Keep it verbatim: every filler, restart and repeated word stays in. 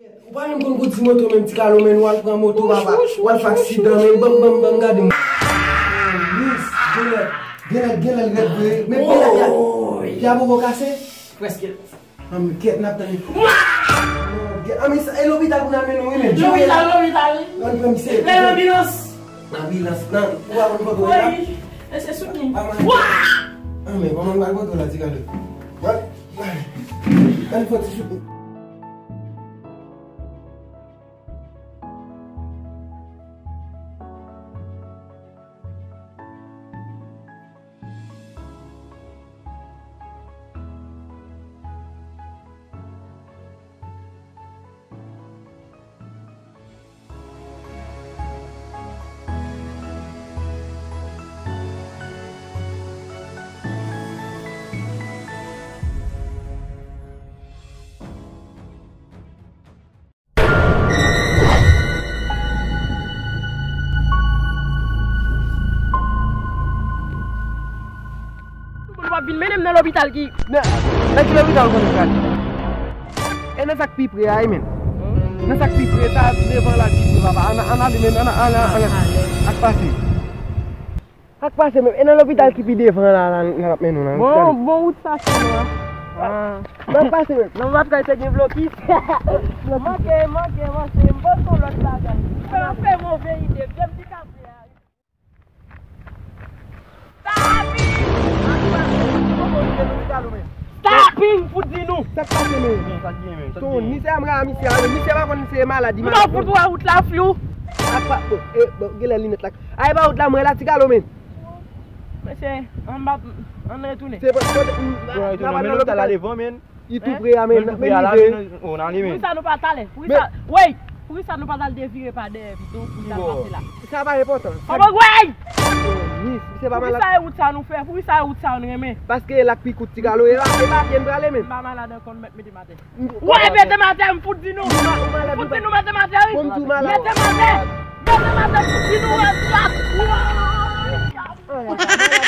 Ou pa menm konn kondui moto menm, Ti Kalo, men w al pran moto papa, w al fè aksidan, men banm, banm, banm, gade m. Lis, genlè, genlè, genlè rèd vre. Men pye la, pye a poko kase? Prèske. Anmwey, kèt, n ap tann li. Anmwey, e lopital pou n al mennen w, wi, men. Lopital, lopital, wi. Ann pran misye. Lè anbilans. Anbilans, nan. Ou pa konn kote w ye la? Wi, e se soutni. Anmwey, kòman n pral kote w la, Ti Kalo? Ann fè ti soutni. Moun w ap vin mennen m nan lopital ki. Nan, nan ki lopital ou konn prale? E nan sa k pi pre a, wi, men. Nan sa k pi pre, sa devan la pi pre, papa. Ann, ann ale, men, ann, ann, ann, ann. Ak pase. Ak pase menm. E nan lopital ki pi devan la, la, la n ap mennen w la. Bon, bon wout sa fè nou an. Ah. N ap pase menm. Nan w ap kay te gen blokis. Manke, manke, manke. M poze yon lòt bagay. Fè, fè move ide. Vye m di kafe a. Tabi! Tabi! M fout di nou. Sa k pase menm? Tony, se a m ra misye a, misye pa konn se maladi. M pa fout wè wout la flou. Apa, bon, e, bon, genlè linèt la. Ay, pa wout la, mwen la, Ti Kalo, men. Mesye, ann bat, ann retounen. Se pa, kote, n ap al nan lopital. Li tou pre a, men, men li vle. Poukisa nou pa t ale? Poukisa, wey, poukisa nou pa t al devire pa dèyè pito pou n t al pase la? Sa pa enpòtan. Papa, wey! Mis, misye pa malad. Poukisa e wout sa nou fè? Poukisa e wout sa nou renmen? Paske e la k pi kout, Ti Kalo, e la, e la pye n prale menm. M pa malad ankò, nou mèt mete m atè. Ou pa malad. Wey, mete m atè, m fout di nou. Ou ma-, ou malad ou pa? Fout di nou, mete m atè. Bon, m di ou malad ou pa? Mete m atè. Mete m atè, m fout di nou, mete m atè.